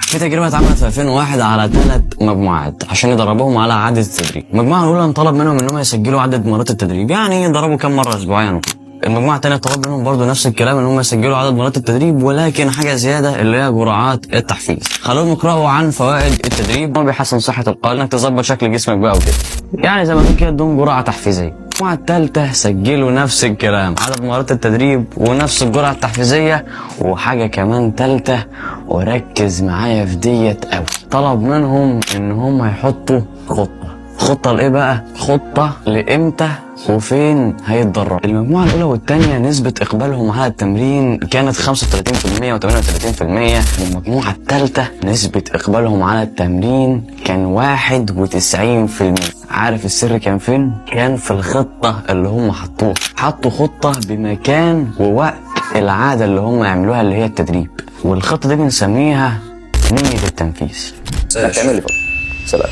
في تجربه اتعملت في 2001 على 3 مجموعات عشان يدربوهم على عادة التدريب. المجموعة الاولى انطلب منهم انهم يسجلوا عدد مرات التدريب، يعني يضربوا كم مرة اسبوعيا وكده. المجموعة الثانية طلب منهم برضو نفس الكلام، ان هم يسجلوا عدد مرات التدريب، ولكن حاجة زيادة اللي هي جرعات التحفيز. خلوهم يقراوا عن فوائد التدريب، هو بيحسن صحة القلب، انك تظبط شكل جسمك بقى وكده، يعني زي ما تقول كده ادوهم جرعة تحفيزيه. المجموعة الثالثة سجلوا نفس الكلام، عدد مرات التدريب ونفس الجرعة التحفيزيه، وحاجه كمان ثالثه، وركز معايا في ديت قوي، طلب منهم ان هم يحطوا خطه. خطة لإيه بقى؟ خطة لإمتى وفين هيتدرب. المجموعة الأولى والثانية نسبة إقبالهم على التمرين كانت 35% و38%. المجموعة الثالثة نسبة إقبالهم على التمرين كان 91%. عارف السر كان فين؟ كان في الخطة اللي هم حطوها. حطوا خطة بمكان ووقت العادة اللي هم يعملوها اللي هي التدريب، والخطة دي بنسميها نية التنفيذ. تعمل لي follow. سلام.